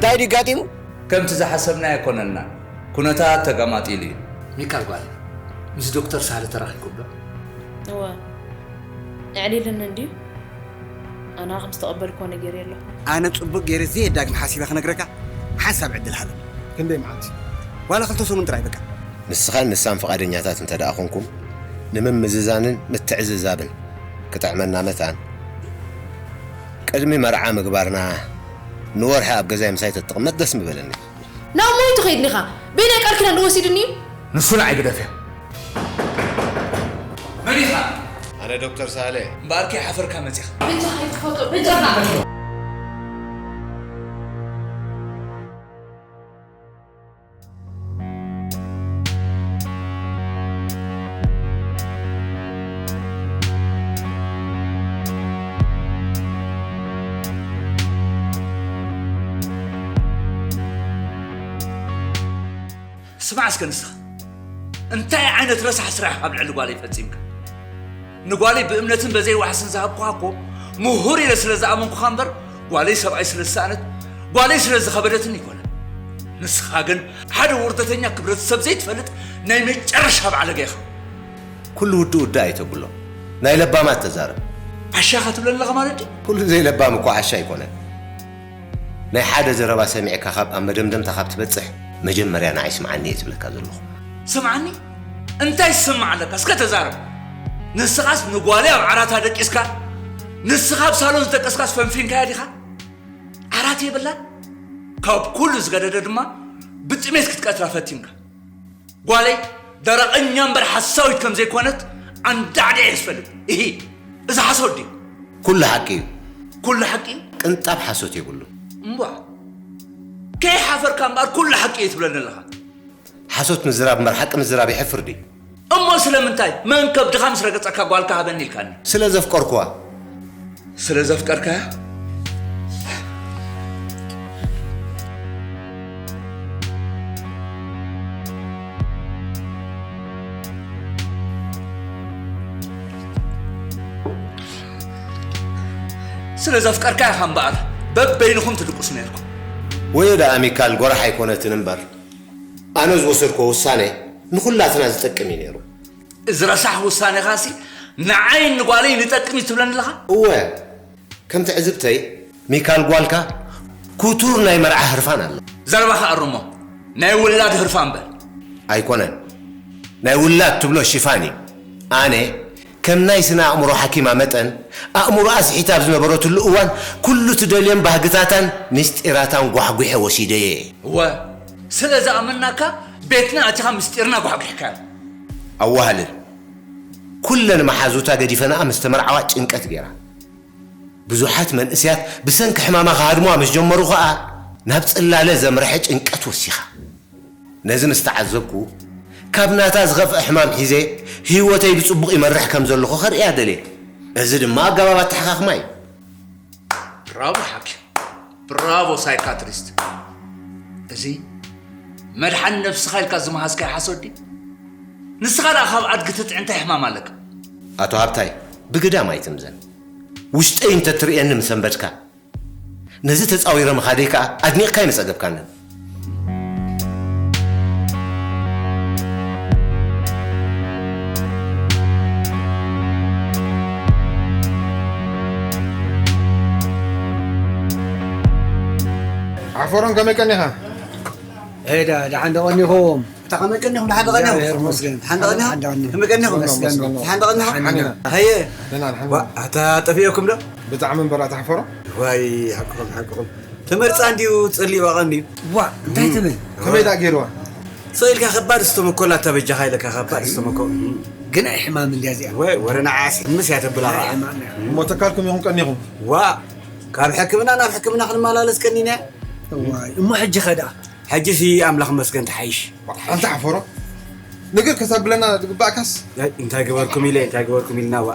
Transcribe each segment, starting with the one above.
እንታይ ድዩ ኣጋጢሙ? ከምቲ ዝሓሰብናዮ ኣይኮነልናን። ኩነታት ተገማጢሉ እዩ። ሚካል ጓል፣ ምስ ዶክተር ሳህለ ተራኺብኩም ዶ? እወ፣ ኣዕሊልኒ እንድዩ። ኣነ ከም ዝተቐበልክዎ ነጊረዮ ኣለኹ። ኣነ ጽቡቕ ገይረ ዘየዳግም ሓሲበ ክነግረካ ሓንሳብ ዕድል ሃበኒ። ክንደይ መዓልቲ? ዋላ ክልተ ሰሙን ጥራይ በቃ። ንስኻን ንሳን ፍቓደኛታት እንተ ደኣ ኾንኩም፣ ንምምዝዛንን ምትዕዝዛብን ክጥዕመና መታን፣ ቅድሚ መርዓ ምግባርና ንወርሒ ኣብ ገዛይ ምሳይ ተትቕመጥ ደስ ምበለኒ። ናብ ሞይቱ ከይድኒኻ በይናይ ቃል ኪዳን ዶ ወሲድኒ እዩ? ንሱ ንዓይ ግደፍዮ። መን ኢኻ? ኣነ ዶክተር ሳሌ። እምበኣር ከይሓፈርካ መጺኻ። በጃኻ ኣይትፈቶ በጃኻ። ስማዕ እስከ ንስኻ እንታይ ዓይነት ረሳሕ ስራሕ ኣብ ልዕሊ ጓለይ ፈጺምካ? ንጓለይ ብእምነትን በዘይ ዋሕስን ዝሃብኩኻ እኮ ምሁር ኢለ ስለ ዝኣመንኩኻ እምበር ጓለይ ሰብኣይ ስለ ዝሰኣነት ጓለይ ስለ ዝኸበደትን ይኮነ። ንስኻ ግን ሓደ ውርደተኛ ክብረት ሰብ ዘይትፈልጥ ናይ መጨረሻ ባዕለገ ኢኻ። ኩሉ ውድእ ውድእ ኣይተብሎ። ናይ ለባማት ተዛረብ። ዓሻ ኢኻ ትብለኒ ኣለኻ ማለት ድዩ? ኩሉ ዘይለባም እኮ ዓሻ ኣይኮነን። ናይ ሓደ ዘረባ ሰሚዕካ ካብ ኣብ መደምደምታ ካብ ትበጽሕ መጀመርያ ንዓይ ስምዓኒ እየ ዝብለካ ዘለኹ። ስምዓኒ? እንታይ ዝስማዕ ኣለካ? እስከ ተዛረብ። ንስኻስ ንጓለይ ኣብ ዓራታ ደቂስካ፣ ንስኻ ኣብ ሳሎን ዝደቀስካስ ፈንፊንካያ ዲኻ? ዓራት የብላን? ካብ ኩሉ ዝገደደ ድማ ብጥሜት ክትቀትላ ፈቲንካ። ጓለይ ደረቐኛ እምበር ሓሳዊት ከም ዘይኮነት ኣንዳዕዲዐ እየ ዝፈልጥ። ኢሂ፣ እዚ ሓሶት ድዩ? ኩሉ ሓቂ እዩ። ኩሉ ሓቂ እዩ? ቅንጣብ ሓሶት የብሉን። እምቧ፣ ከይሓፈርካ እምበኣር ኩሉ ሓቂ እየ ትብለኒ ኣለኻ። ሓሶት ምዝራብ እምበር ሓቂ ምዝራብ የሕፍር ድዩ? እሞ ስለምንታይ መን ከብድኻ ምስ ረገጸካ ጓልካ ሃበኒ ኢልካኒ? ስለ ዘፍቀርኩዋ። ስለ ዘፍቀርካያ? ስለ ዘፍቀርካያ ኢኻ እምበኣር በበይንኹም ትድቅሱ ነይርኩም። ወዮ ደኣ ሚካል ጎራሕ ኣይኮነትን እምበር፣ ኣነ ዝወሰድክዎ ውሳነ ንኹላትና ዝጠቅም እዩ ነይሩ። እዚ ረሳሕ ውሳኔኻሲ ንዓይን ንጓለይን ይጠቅም እዩ ትብለኒ ኣለኻ? እወ፣ ከም ትዕዝብተይ ሚካል ጓልካ ክቱር ናይ መርዓ ህርፋን ኣሎ። ዘረባኻ ኣርሞ፣ ናይ ውላድ ህርፋን በል። ኣይኮነን፣ ናይ ውላድ ትብሎ ሽፋን እዩ። ኣነ ከም ናይ ስነ ኣእምሮ ሓኪማ መጠን ኣእምሮኣ ስሒታ ኣብ ዝነበረትሉ እዋን ኩሉ ትደልዮን ባህግታታን ምስጢራታን ጓሕጒሐ ወሲደዮ እየ። እወ፣ ስለ ዝኣመንናካ ቤትና ኣቲኻ ምስጢርና ጓሕጒሕካዮ። ኣዋህልል ኩለን መሓዙታ ገዲፈንኣ ምስ ተመርዓዋ ጭንቀት ገይራ። ብዙሓት መንእሰያት ብሰንኪ ሕማማ ክሃድሙዋ ምስ ጀመሩ ኸኣ ናብ ጽላለ ዘምርሐ ጭንቀት ወሲኻ። ነዚ ምስ ተዓዘብኩ፣ ካብ ናታ ዝኸፍአ ሕማም ሒዘ ህይወተይ ብጽቡቕ ይመርሕ ከም ዘለኹ ከርእያ ደልየ። እዚ ድማ ኣገባብ ኣተሓኻኽማ እዩ። ብራቮ ሓኪም፣ ብራቮ ሳይካትሪስት። እዚ መድሓኒ ነብስኻ ኢልካ ዝመሃዝካዮ ሓሶት ድዩ? ንስኻ ደኣ ካብ ኣድጊ ትጥዒ እንታይ ሕማም ኣለካ? ኣቶ ሃብታይ፣ ብግዳም ኣይትምዘን። ውሽጠይ እንተትርእየኒ ምሰንበድካ። ነዚ ተጻዊረ ምኻደይ ከኣ ኣድኒቕካ ኣይመጸገብካንን። ዓፈሮም ከመይ ቀኒኻ? ሄዳ ደሓን ዶ ቀኒኹም? እታ ከመይ ቀኒኹም? ደሓን ዶ ቀኒኹም? ደሓን ዶ ቀኒኹም? ደሓን ዶ ቀኒኹም? ደሓን ዶ ቀኒኹም? ደሓን ዶ ቀኒኹም? ደሓን ዶ ቀኒኹም? ሓኒና። ሃየ። ደህና፣ ኣልሓምዱሊላህ። ዋ፣ ኣታ ጠፊኦኩም ዶ? ብጣዕሚ እምበር ኣታ ሓፈሮ። ዋይ፣ ሓቅኹም፣ ሓቅኹም። ተመርጻ እንድዩ ጸሊዋ ቀንድዩ። ዋ፣ እንታይ ትብል? ከመይ ደኣ ገይርዋ? ስቕ ኢልካ ከባድ እስተመኮ ላታ በጃኻ ኢለካ፣ ከባድ እስተመኮ። ግን ኣይሕማም እንድያ እዚኣ። ወይ፣ ወረ ንዓስ፣ ምስ እያ ተብላኻ። ኣይሕማም እያ። እሞ ተካልኩም ኢኹም ቀኒኹም? ዋ፣ ካብ ሕክምና ናብ ሕክምና ክንመላለስ ቀኒና። እዋይ፣ እሞ ሕጂ ኸ ደኣ? ሕጂሲ ኣምላኽ ይመስገን ትሓይሽ። ኣንታ ሓፈሮ ነገር ከሳብለና ዝግባእካስ። ኣይ እንታይ ገበርኩም ኢለ እንታይ ገበርኩም ኢልና ዋ።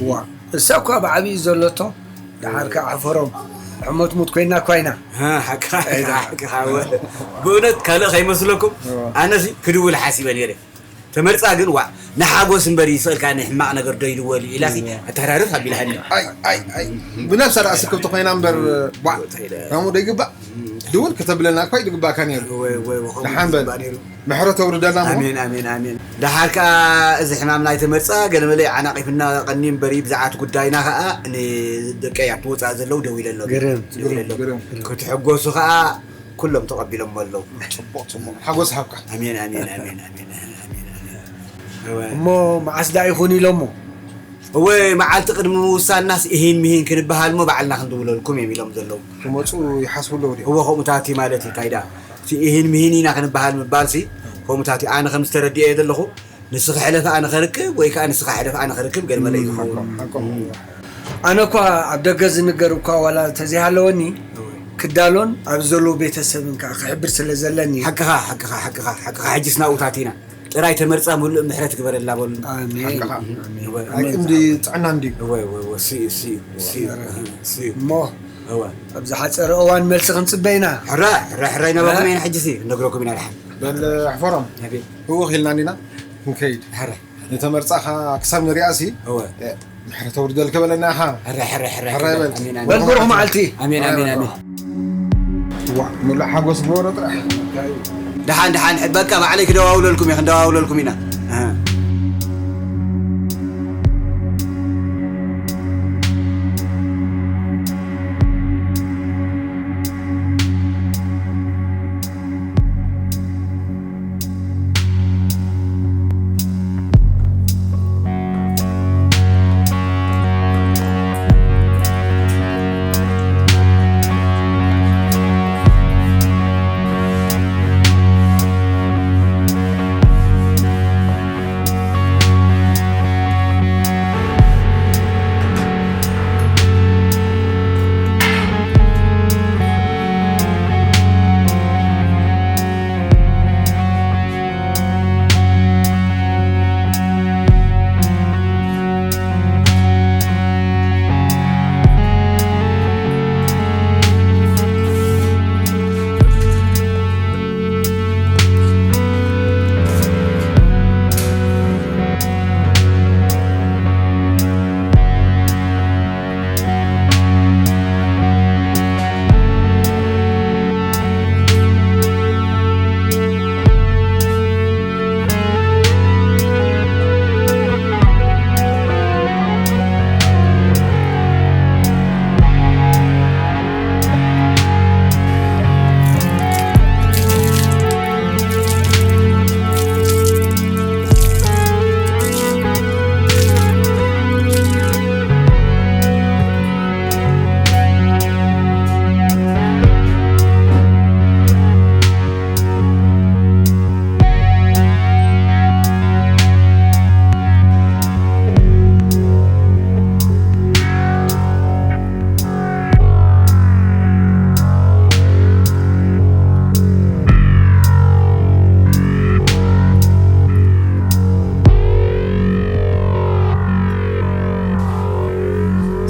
ዋ እሳ እኳ ብዓብዩ ዘሎቶ ደሓር ከዓ ሓፈሮም ሕሞት ሙት ኮይና እኳ ኢና። ሓቅኻ ሓቅኻ ወ ብእውነት ካልእ ከይመስለኩም ኣነሲ ክድውል ሓሲበ ነይረ። ተመርጻ ግን ዋእ ንሓጎስ እምበር ይስእልካ ንሕማቕ ነገር ዶ ይድወል እዩ ኢላሲ ኣተሃራርፍ ኣቢልሃኒ። ኣይ ኣይ ኣይ ብነብሳ ደኣ ስክብቲ ኮይና እምበር ዋእ ናሙ ዶ ይግባእ። ድውል ከተብለና እኳ ይግባእካ ነይሩ። ወይ ወይ ወኸም ደሓን በል። ዝግባእ ነይሩ። ምሕረት ኣውርደልና እሞ። ኣሜን ኣሜን ኣሜን። ደሓር ከኣ እዚ ሕማም ናይ ተመርጻ ገለ መለ ዓናቒፍና ቀኒ እምበሪ ብዛዓት ጉዳይና ከኣ ንደቀይ ኣብቲ ወጻእ ዘለዉ ደው ኢለ ኣለኹ። ግርም፣ ደው ኢለ ኣለኹ። ግርም። ክትሕጎሱ ከኣ ኩሎም ተቐቢሎሞ ኣለዉ። ጽቡቕ ጽቡቕ። ሓጎስ ሃብካ። ኣሜን ኣሜን ኣሜን ኣሜን ኣሜን ኣሜን። እወ። እሞ መዓስ ደኣ ይኹን ኢሎሞ? እወ፣ መዓልቲ ቅድሚ ምውሳንናስ እሂን ምሂን ክንበሃል እሞ ባዕልና ክንድውለልኩም እዮም ኢሎም ዘለዉ። ክመጹ ይሓስቡ ኣለዉ ድዮም? እወ፣ ከምኡታት እዩ ማለት እዩ። እንታይ ደኣ እቲ እሂን ምሂን ኢና ክንበሃል ምባልሲ ከምኡታት እዩ። ኣነ ከም ዝተረድኤ ዘለኹ ንስኺ ሕለፊ ኣነ ከርክብ ወይ ከኣ ንስኻ ሕለፊ ኣነ ከርክብ ገለ መለ እዩ ዝኸውን። ሓቆም፣ ሓቆም። ኣነ እኳ ኣብ ደገ ዝንገር እኳ ዋላ እንተዘይሃለወኒ እወ። ክዳሎን ኣብ ዘለዉ ቤተሰብን ከኣ ክሕብር ስለ ዘለኒ ሓቅኻ፣ ሓቅኻ፣ ሓቅኻ፣ ሓቅኻ። ሕጅስ ናብኡታት ኢና። ጥራይ ተመርጻ ምሉእ ምሕረት ግበረላ በሉ። ኣሜን። ሓቅኻ። ኣሜን። እወ፣ ኣይ፣ ኣሜን። እንዲ ጥዕና እንዲ። እወ፣ እወ፣ እወ፣ ሲ፣ ሲ፣ ሲ፣ እወ። ሲ። እሞ እወ። ኣብ ዝሓጸረ እዋን መልሲ ክንጽበ ኢና። ሕራይ፣ ሕራይ፣ ሕራይ፣ ናባኹም እ? ኢና ሕጂ ሲ፣ ነግረኩም ኢና ድሓን። በል፣ ኣሕፈሮም። ኣቤት። ህውኽ ኢልና እንዲና ክንከይድ። ሕራይ። ንተመርጻኻ ክሳብ ንሪኣሲ፣ እወ። እ፣ ምሕረት ኣውርደልካ በለና ኢኻ። ሕራይ፣ ሕራይ፣ ሕራይ፣ ሕራይ በል። ኣሜን፣ ኣሜን። በል፣ ብሩኽ መዓልቲ። ኣሜን፣ ኣሜን፣ ኣሜን። ዋ፣ ሙሉእ ሓጎስ ግበሮ ጥራሕ። ደሓን፣ ደሓን፣ በቃ ባዕለይ ክደዋውለልኩም እየ፣ ክንደዋውለልኩም ኢና። ኣሃ።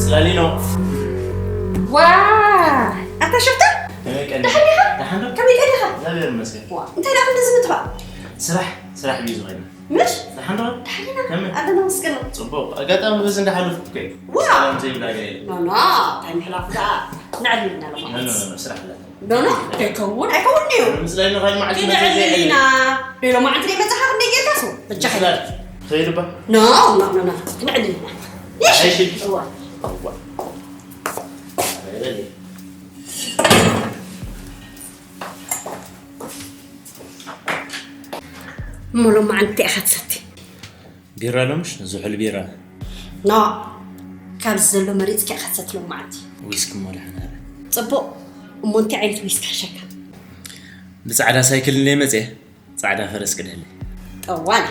ጽላሊኖ። ዋ! ኣታ ሽፍታ? ከመይ ቀኒኻ? ደሓን ዲኻ? ደሓን ዶ? ከመይ ቀኒኻ? እግዚኣብሔር ይመስገን። ዋ፣ እንታይ ደኣ ክንድዚ ምጥፋእ? ስራሕ፣ ስራሕ ድዩ ዝኾይና? ምሽ? ደሓን ዶ? ደሓን ኢና። ከመይ? ኣለና መስገን። ጽቡቕ። ኣጋጣሚ በዚ እንዳሓለፍኩ እኮ እዩ። ዋ! ሰላም ዘይብላ ገለ የለን። ኖ፣ ኖ፣ እንታይ ምሕላፍ ደኣ? ንዕልል ኢና ኖ፣ ኖ፣ ሎማዓንቲ። ኖ፣ ኖ፣ ስራሕ ኣለና። ኖ፣ ኖ፣ ከይከውን፣ ኣይከውን'ዩ። ንምስላይ ንኻል መዓልቲ ክንዕልል መጸ ኢና። ሎማዓንቲ ደይ መጻኻ ክንደይ ጌርካ ስሙ? በጃኻ። ምስላ ትኸይድ እባ? ኖ፣ ኖ፣ ኖ፣ ኖ፣ ክንዕልል ኢና። ይሽ! ኣይሽ! እዋ። እዋ። ኣይበል። እሞ ሎማዓንቲ እንታይ ኢኻ ትሰቲ? ቢራ ሎምሽ ዝሑል ቢራ። ኖ፣ ካብዚ ዘሎ መሪጽካ ኢኻ ትሰቲ ሎማዓንቲ። ዊስኪ እሞ ደሓን ኣረ። ጽቡቕ፣ እሞ እንታይ ዓይነት ዊስኪ ሕሸካ? ብጻዕዳ ሳይክል እንደ መጽየ፣ ጻዕዳ ፈረስ ቅደለይ። ጠዋል።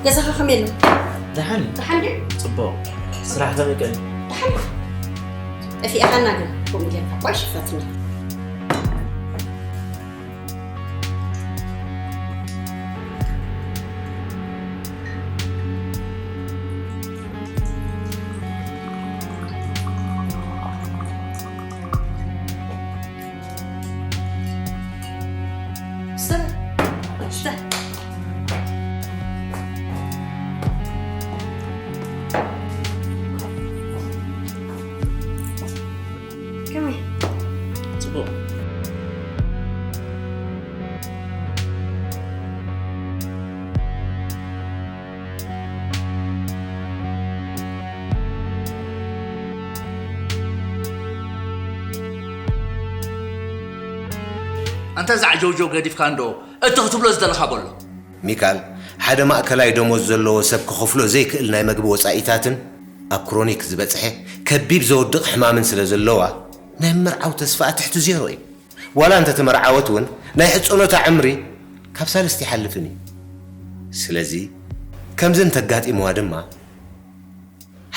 ገዛኻ ከመይ ኣሎ? ደሓን እዩ። ደሓን ድዩ? ጽቡቕ። ስራሕ ከመይ ቀኒ? ደሓን እዩ። ጠፊእኻና ግን፣ ከምኡ ጌርካ እኳ ኣይሽፈትና። ኣንታ እዛ ዓጀውጀው ገዲፍካ እንዶ እቲ ክትብሎ ዝደለኻ በሎ። ሚካል፣ ሓደ ማእከላይ ደሞዝ ዘለዎ ሰብ ክኸፍሎ ዘይክእል ናይ መግቢ ወጻኢታትን ኣብ ክሮኒክ ዝበጽሐ ከቢብ ዘውድቕ ሕማምን ስለ ዘለዋ፣ ናይ ምርዓው ተስፋኣ ትሕቲ ዜሮ እዩ። ዋላ እንተ ተመርዓወት እውን ናይ ሕጽኖታ ዕምሪ ካብ ሳልስቲ ይሓልፍን እዩ። ስለዚ ከምዚ እንተጋጢምዋ ድማ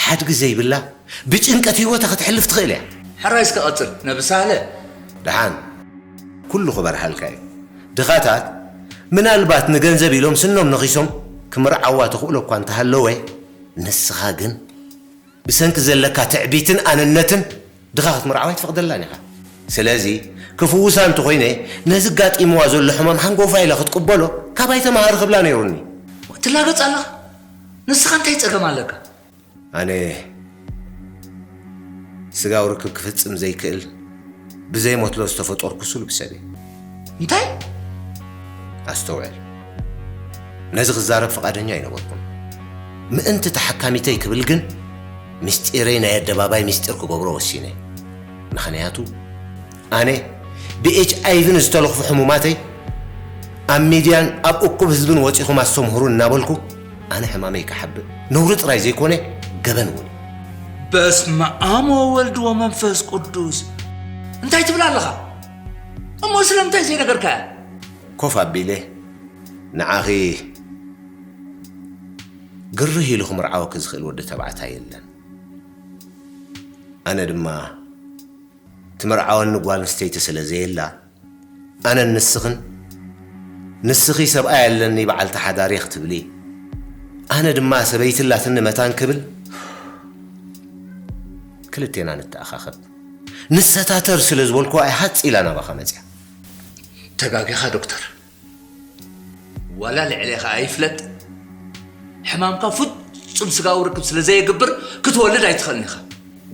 ሓድጊ ዘይብላ ብጭንቀት ህይወታ ከተሕልፍ ትኽእል እያ። ሕራይ እስከ ቀጽል ነብሳለ። ደሓን ኩሉ ክበርሃልካ እዩ። ድኻታት ምናልባት ንገንዘብ ኢሎም ስኖም ነኺሶም ክምርዓዋ ተኽእሎ እኳ እንተሃለወ፣ ንስኻ ግን ብሰንኪ ዘለካ ትዕቢትን ኣነነትን ድኻ ክትምርዓዋ ኣይትፈቕደላን ኢኻ። ስለዚ ክፍውሳ እንተኾይነ ነዚ ጋጢምዋ ዘሎ ሕማም ሓንጎፋ ኢላ ክትቅበሎ ካባይ ተማሃሪ ክብላ ነይሩኒ። ትላገጽ ኣለኻ? ንስኻ እንታይ ጸገም ኣለካ? ኣነ ስጋዊ ርክብ ክፍጽም ዘይክእል ብዘይ ሞትሎ ዝተፈጠርኩ ስሉብ ሰብ እየ። እንታይ? ኣስተውዕል፣ ነዚ ክዛረብ ፍቓደኛ ኣይነበርኩን። ምእንቲ ተሓካሚተይ ክብል ግን ምስጢረይ ናይ ኣደባባይ ምስጢር ክገብሮ ወሲነ። ምኽንያቱ ኣነ ብኤች ኣይ ቪ ንዝተለኽፉ ሕሙማተይ ኣብ ሚድያን ኣብ እኩብ ህዝብን ወጺኹም ኣስተምህሩ እናበልኩ ኣነ ሕማመይ ክሓብእ ነውሪ ጥራይ ዘይኮነ ገበን እውን። በስመ ኣብ ወወልድ ወመንፈስ ቅዱስ። እንታይ ትብል ኣለኻ? እሞ ስለምንታይ ዘይነገርካያ? ኮፍ ኣቢለ ንዓኺ ግርህ ኢሉ ክምርዓወኪ ዝኽእል ወዲ ተባዕታይ የለን። ኣነ ድማ ትምርዓወኒ ጓል ኣንስተይቲ ስለ ዘየላ፣ ኣነን ንስኽን፣ ንስኺ ሰብኣይ ኣለኒ በዓልቲ ሓዳር እየ ክትብሊ፣ ኣነ ድማ ሰበይቲ ኣላትኒ መታን ክብል፣ ክልቴና ንተኣኻኸብ። ንሰታተር ስለ ዝበልኩዋ እያ ሃጽ ኢላ ናባኻ መጽያ። ተጋጊኻ ዶክተር። ዋላ ልዕሌኻ ኣይፍለጥ፣ ሕማምካ ፍጹም ስጋዊ ርክብ ስለ ዘየግብር ክትወልድ ኣይትኽእልን ኢኻ።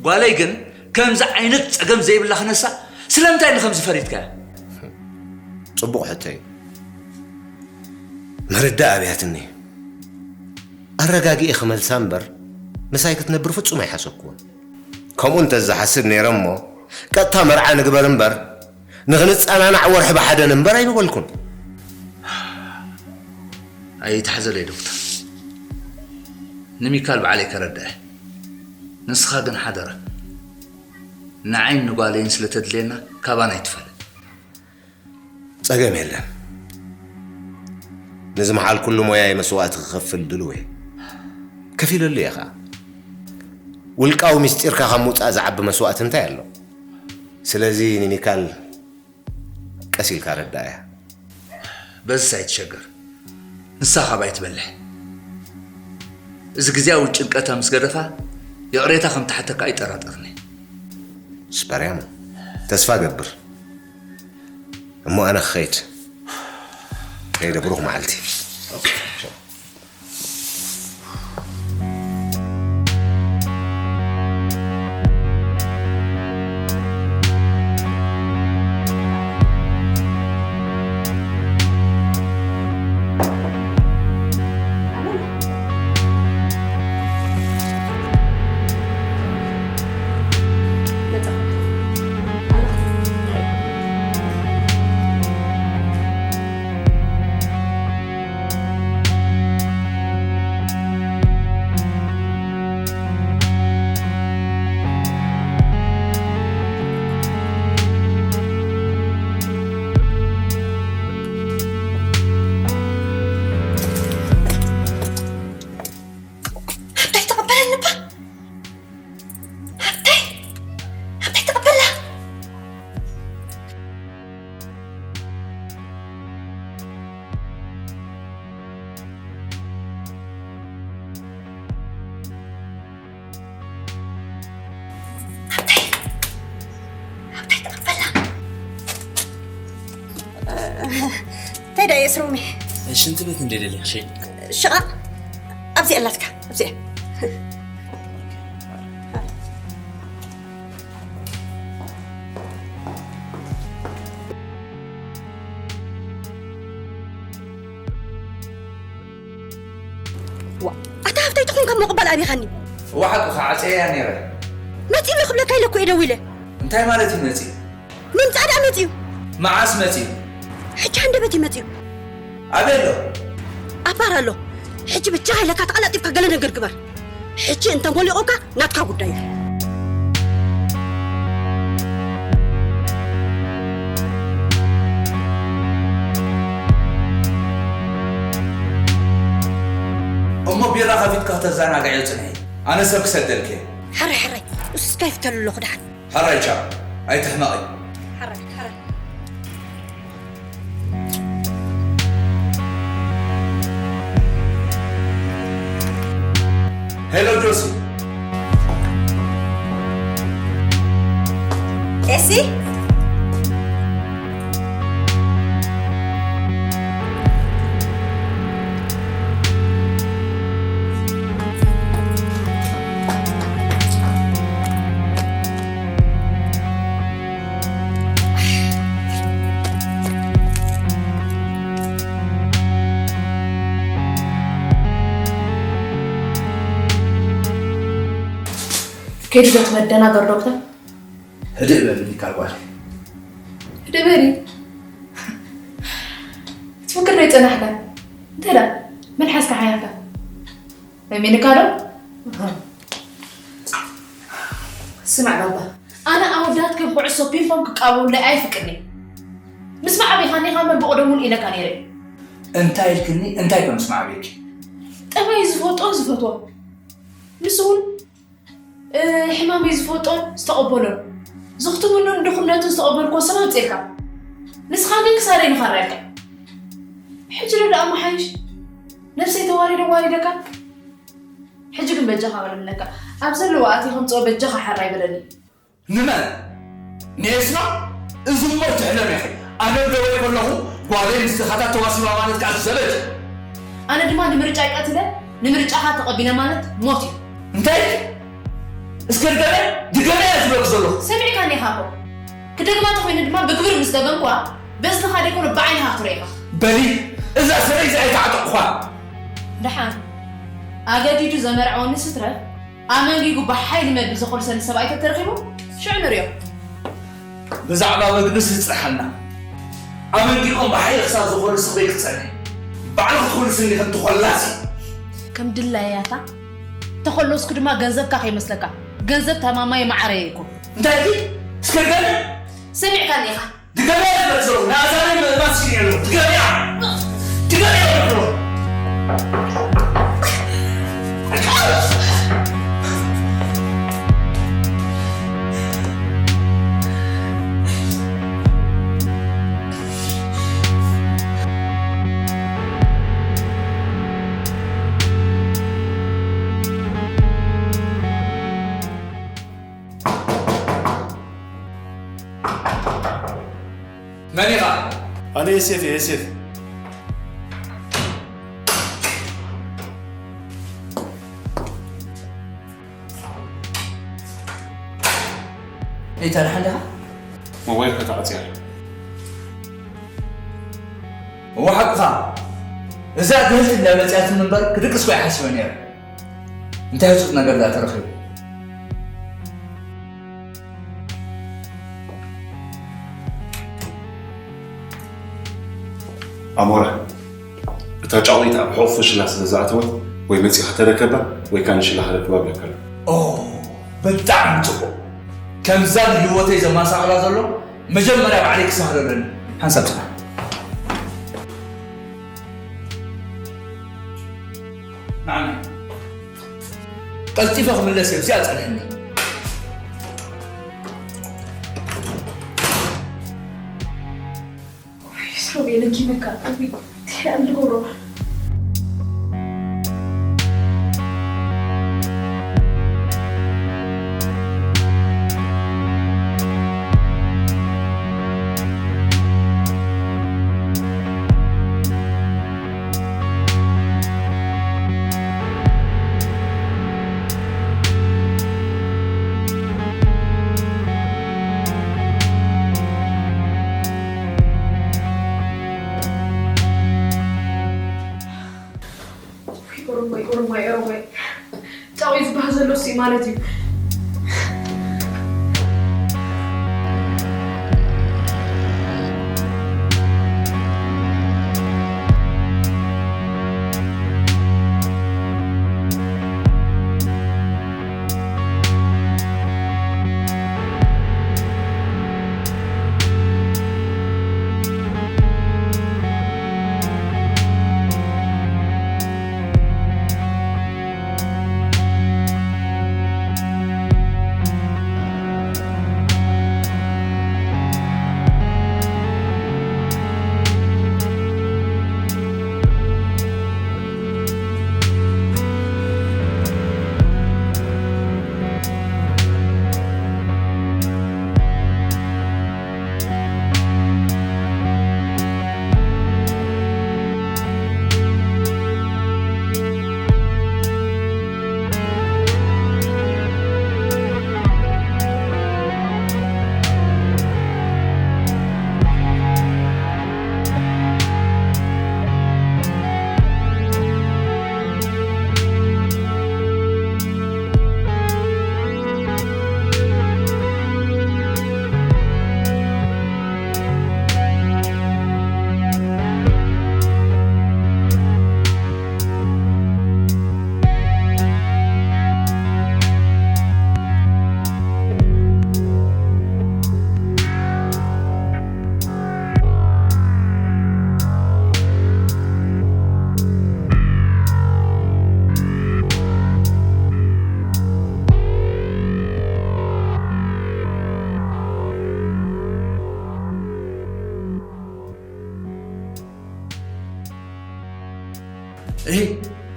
ጓለይ ግን ከምዚ ዓይነት ጸገም ዘይብላ ክነሳ ስለምንታይ ንኸምዚ ፈሪድካያ? ጽቡቕ ሕቶ እዩ። መረዳእ ኣብያትኒ። ኣረጋጊኤ ክመልሳ እምበር ምሳይ ክትነብር ፍጹም ኣይሓሰብኩዎን። ከምኡ እንተ ዝሓስብ ነይረ እሞ ቀጥታ መርዓ ንግበር እምበር ንኽንጸናናዕ ወርሒ ብሓደ ንንበር ኣይምበልኩን። ኣይትሓዘለይ ዶክተር፣ ንሚካል ባዕለይ ከረድአ። ንስኻ ግን ሓደራ፣ ንዓይን ንጓለይን ስለ ተድልየና ካባና ኣይትፈለ። ጸገም የለን። ንዝመሓልኩሉ ሞያይ መስዋእቲ ክኸፍል ድሉው እየ። ከፊለሉ እየ ኸኣ። ውልቃዊ ምስጢርካ ካብ ምውጻእ ዝዓቢ መስዋእቲ እንታይ ኣሎ? ስለዚ ንሚካል ቀስ ኢልካ ረዳእያ። በዝስ ኣይትሸገር። ንሳ ካባይ ትበልሕ። እዚ ግዜያዊ ጭንቀታ ምስ ገደፋ ይቕሬታ ከም ትሓተካ ኣይጠራጠርን እየ። ስፐርያሞ፣ ተስፋ ገብር። እሞ ኣነ ክኸይድ። ከይደ፣ ብሩኽ መዓልቲ። እንታይ ተቐበለኒ እባ? ሃብታይ! ሃብታይ ተቐበላ! ሃብታይ! ሃብታይ ተቐበላ! እንታይ ደኣ የስርውኒ? ሽንቲ ቤት እንደ ደለኽሽ? ሽቓቕ ኣብዚኣ ኣላትካ፣ ኣብዚኣ። ዋ፣ ኣታ ሃብታይ ትኹን ካብ ምቕባል ኣቢኻኒ። እዋ፣ ሓቅኻ፣ ዓፀየያ ነይረ። መፂኡ ክብለካ ኢለ እኮ እየ ደዊለ። እንታይ ማለት እዩ መፂኡ? ምምፃእ ደኣ መፂኡ። መዓስ መፂኡ? ሕጂ ሃንደበት ይመጽእ እዩ። ኣበይ ኣሎ? ኣባር ኣሎ። ሕጂ ብቻ ኢለካ ተቐላጢፍካ ገለ ነገር ግበር። ሕጂ እንተ ሞሊቑካ ናትካ ጉዳይ እዩ። እሞ ቢራ ከፊትካ ከተዘናግዕዮ ጽንሒ። ኣነ ሰብ ክሰደልኪ እየ። ሕራይ ሕራይ፣ ንሱስ ከይፍተሉ ኣለኹ ደሓን። ሕራይ ቻው፣ ኣይትሕመቒ። ሕራይ ሕራይ። ሄሎ ጆሲ። ኤሲ። ከይዱ ዶ ትመደናገር ዶክተር? ህድእ በል ሚካል ጓል። ህድእ በሊ። ትፍክር ዶ ይጸናሕካ? እንታይ ደኣ? መልሓስካ ሓያካ። መሚንካ ዶ? ስማዕ ባባ፣ ኣነ ኣወዳት ከም ኩዕሶ ፒንፖን ክቃወሙለይ ኣይፍቅድኒ። ምስ ማዕቢኻኒ ካብ መን ብቕደሙን ኢለካ ነይረ። እንታይ ኢልክኒ? እንታይ ከም ስማዕ ቤኪ? ጠባይ ዝፈልጦን ዝፈትዎ። ንሱ እውን እ፣ ሕማመይ ዝፈልጦን ዝተቐበሎን፣ ዝኽትምኑን ድኽነቱን ዝተቐበልክዎ ሰብ ኣምጺእልካ። ንስኻ ግን ክሳደይ ንኻራ ኢልካ። ሕጂ ዶ ደኣ መሓይሽ? ነብሰይ ተዋሪደ ዋሪደካ? ሕጂ ግን በጃኻ በለምለካ። ኣብ ዘለዎ ኣትየ ከምጽኦ በጃኻ ሓራይ በለኒ። ንመን? ንኤስማ? እዚ እሞ ትሕለም ኢኺ። ኣነ ደወይ ከለኹ ጓለይ ምስ ድኻታት ተዋሲባ ማለት ከኣ ዘበት። ኣነ ድማ ንምርጫይ ቀቲለ፣ ንምርጫኻ ተቐቢለ ማለት ሞት እዩ። እንታይ? እስከ ድገመያ፣ ድገመያ ዝብለኪ ዘለኹ። ሰሚዕካኒ ኢኻ እኮ። ክደግማ ተኾይነ ድማ ብግብሪ ምስ ደገምኩዋ፣ በእዝንኻ ደይኮነ ብዓይንኻ ክትሪኦ ኢኻ። በሊ፣ እዛ ሰበይ እዚኣ ኣይተዓጠቕኳን። ደሓን፣ ኣገዲዱ ዘመርዐወኒ ስትረፍ፣ ኣመንጊጉ ብሓይሊ መግቢ ዘኾልሰኒ ሰብኣይ ተተረኺቡ፣ ሽዑ ንሪኦ። ብዛዕባ መግብስ ይጽንሓልና። ኣመንጊቑ ብሓይሊ ክሳብ ዝኾልስ በይ ክትጸንሒ። ባዕልኺ ትኾልስኒ ከም ትኾላሲ። ከም ድላያታ ተኾለስኩ ድማ ገንዘብካ ከይመስለካ። ገንዘብ ተማማየ ማዕረየ ይኩን። እንታይ ኢልኪ? እስከ ድገምያ። ሰሚዕካኒ ኢኻ። ድገምያ ይበል ዘለኹ። ንኣዛነይ ምእማን ስኢነ ኣለኹ። ድገምያ። ድገምያ ይበል ዘለኹ። መን ኢኻ? ኣነ ዮሴፍ እየ፣ ዮሴፍ። እንታይ ደሓን ዲኻ? ሞባይልካ ተዓጽያ ኣላ። እወ ሓቅኻ። እዛ ድህልቲ እንዳ መጽያትኒ እምበር ክድቅስ እኮ ኣይሓስበን ነይረ። እንታይ ህጹጽ ነገር ደኣ ተረኺቡ? ኣሞራ፣ እታ ጫቑሊት ኣብ ሕቑፊ ሽላ ስለ ዝኣተወት፣ ወይ መጺኻ ተረከባ፣ ወይ ከኣ ንሽላ ክረክባ እብለካ ኣለኹ። ኦ፣ ብጣዕሚ ጽቡቕ። ከምዛ ንህይወተይ ዘማሳቕላ ዘሎ፣ መጀመርያ ባዕለይ ክሳኽሎ ኣለኒ። ሓንሳብ ጽናሕ። ንዓኒ። ቀልጢፈ ክምለስ እየ፣ ኣብዚኣ ጸንሕኒ። ሮቤል፣ ለኪመካ። እውይ፣ እንታይ ደኣ ዝገብሮ? ውይ፣ ኦሮማይ፣ ኦሮማይ፣ ኦሮማይ። ጫው ዝበሃል ዘሎ እሱ ማለት እዩ።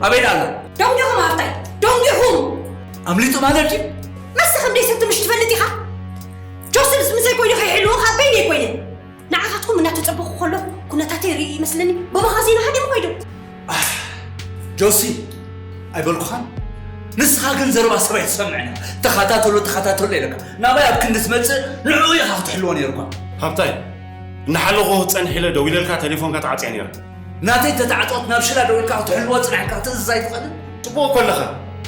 ኣበይ ደኣ ኣሎ? ደንጊኹም ሃብታይ፣ ደንጊኹም! ኣምሊጡ ማለት ድዩ? መስ ከም ደይሰቲ ምሽ ትፈልጥ ኢኻ? ጆሲ ምስ ምሰይ ኮይኑ ከይሕልዎ ካብ በይነይ ኮይነ። ንዓኻትኩም እናተጸበኹ ከለኹ ኩነታተይ ርኢ ይመስለኒ ብመኻዚኑ ሃዲሙ ከይዱ። ጆሲ፣ ኣይበልኩኻን? ንስኻ ግን ዘረባ ሰብ ኣይትሰምዕን ኢኻ። ተኸታተሎ፣ ተኸታተሎ ኢለካ። ናባይ ኣብ ክንዲ ትመጽእ ንዕኡ ኢኻ ክትሕልዎ ነይሩካ። ሃብታይ፣ እናሓለኹ ክጸንሕ ኢለ ደዊለልካ ቴሌፎንካ ተዓጽያ ነይራ። ናተይ ተተዓጽወት ናብ ሽላ ደዊልካ ክትሕልዎ ጽኒሕካ ክትእዝዝ ኣይትኽእልን? ጽቡቕ እኮ ኣለኻ።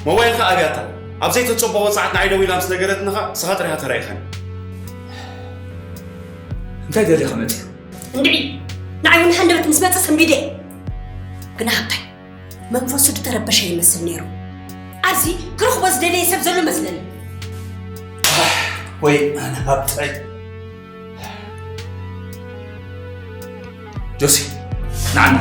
ሞባይልካ ኣብያታ። ኣብ ዘይተጸበቖ ሰዓት ንዓይ ደዊላ ምስ ነገረትንኻ፣ ንስኻ ጥራይ ኢኻ ተራኢኻኒ። እንታይ ደሊኻ መጺኻ? እንድዒ፣ ንዓይ እውን ሃንደበት ምስ መጸ ሰንቢደ። ግና ሃብታይ፣ መንፈሱ ዝተረበሸ ይመስል ነይሩ። ኣብዚ ክረኽቦ ዝደለየ ሰብ ዘሎ መስለኒ። ኣህ፣ ወይ ኣነ ሃብታይ። ጆሲ፣ ንዓና።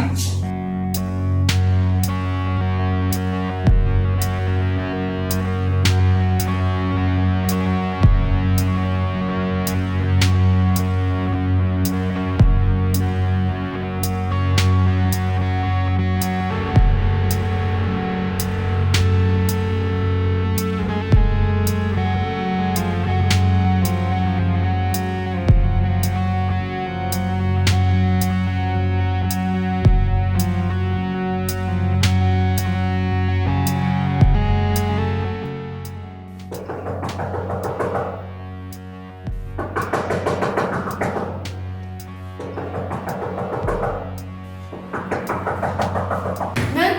መን?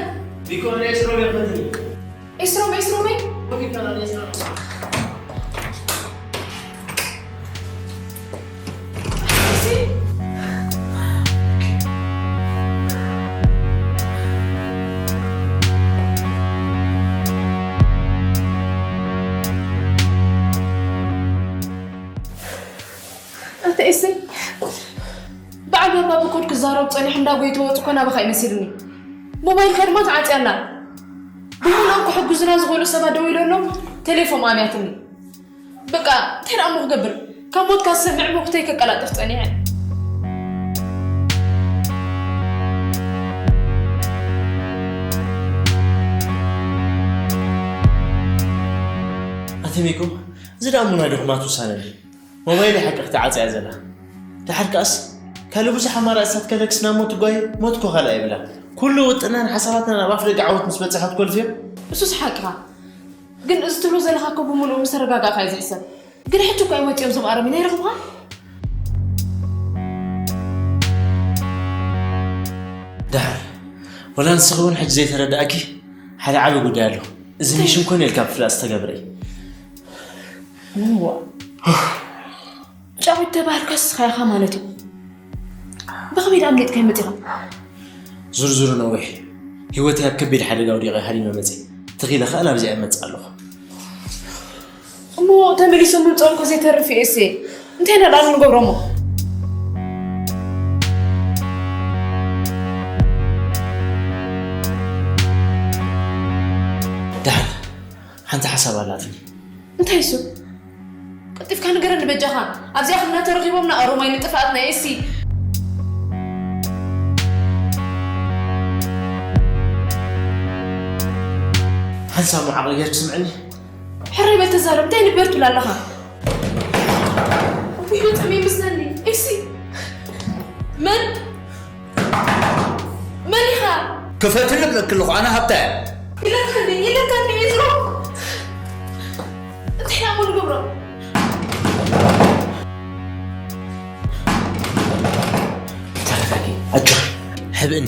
ዲኮር ኤስሮም የኽንትኒ። ኤስሮም፣ ኤስሮመይ? ወኪል ተናል ኤስሮም። ኣንተ ኤሰይ፣ በዓል ባባ ብኮድ ክዛረብ ጸኒሑ እንዳጎየ ተወጽ እኮ ናባኻ ይመስልኒ። ሞባይልካ ድማ ተዓጽያ ኣላ። ብምሉኦም ክሕግዙና ዝኾኑ ሰባት ደዊለሎም፣ ቴሌፎን ኣብያትኒ። በቃ፣ እንታይ ደኣ እሞ ክገብር? ካብ ሞትካ ዝሰምዕ ሞኽተይ ከቀላጥፍ ጸኒሐ። ኣቲ ሚኩ፣ እዚ ደኣ እሞ ናይ ድኹማት ውሳነ ድዩ? ሞባይለይ ሓቂ ክትዓጽያ ዘላ። ደሓር ከኣስ፣ ካልእ ብዙሕ ኣማራጺታት ከለክስ ናብ ሞት ትጓየ፣ ሞት እኮ ካልእ ኣይብላን። ኩሉ ውጥናን ሓሳባትናን ኣብ ኣፍ ደገ ዓወት ምስ በጽሐ ክትኮልፍዮ? እሱስ ሓቅኻ። ግን እዚ ትብሎ ዘለኻ እኮ ብምሉኡ ምስ ተረጋጋእካ እዩ ዝሕሰብ። ግን ሕጂ እኮ እዮም ወጺኦም እዞም ኣረሚን ኣይረኽቡኻን። ደሓር፣ ወላ ንስኺ እውን ሕጂ ዘይተረዳእኪ ሓደ ዓቢ ጉዳይ ኣሎ። እዚ እንታይ? ሚሽን ኮነ ኢልካ ብፍላጥ ዝተገብረ እዩ። እዋ። ጫዊት ተባህልካ ንስኻ ኢኻ ማለት እዩ። ብኸመይ ደኣ ኣምሊጥካ ይመጺኻ? ዝርዝሩ ነዊሕ። ህይወተይ ኣብ ከቢድ ሓደጋ ኣውዲቐ ሃዲመ መጺእ። ተኺለ ኸኣ ናብዚኣ ይመጽእ ኣለኹ። እሞ ተመሊሶም ምምጽኦም እኮ ዘይተርፍ እዩ እሴ። እንታይ ኢና ደኣ ንገብሮ እሞ? ደሓን፣ ሓንቲ ሓሳብ ኣላትኒ። እንታይ እሱ? ቀልጢፍካ ንገረኒ በጃኻ። ኣብዚኣ ኽና ተረኺቦም ንኣሮማይ ንጥፍኣት ናይ ኤሲ። ሓንሳብ መዓቕ ጌርኪ ስምዕኒ። ሕራይ በል ተዛረብ፣ እንታይ ንግበር ትብል ኣለኻ? ውይ፣ በጣዕሚ ይምስለኒ። ኤሲ፣ መን? መን ኢኻ? ክፈትኒ እብለኪ ኣለኹ፣ ኣነ ሃብታ እየ። ኢለካኒ፣ ኢለካኒ፣ ኤዝሮ። እንታይ ኢና እሞ ንገብሮ? ተረጋጊ፣ ኣጆኺ። ሕብእኒ።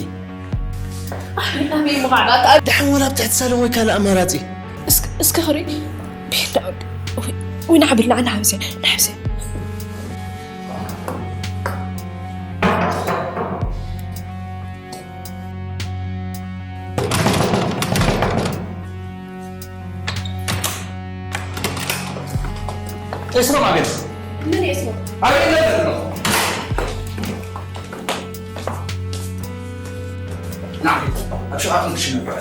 ኣበይ፣ ኣበይ ምዃዕባታ? ደሓን ወላ ኣብ ትሕቲ ሳሎን ወይ ካልእ ኣማራጺ? እስክ-፣ እስከ ክርኢ። ብሄር ዳኣ ወዲ። ወይ፣ ወይ፣ ንዓብል፣ ንዓ፣ ንዓብሰ፣ ንዓብሰ። ኤስሮም ኣቤት። ምን ኤስሮም? ኣቤት ነበር ነው። ና፣ ኣብ ሸውዓተ ክንዲ ሽሕ ነበር።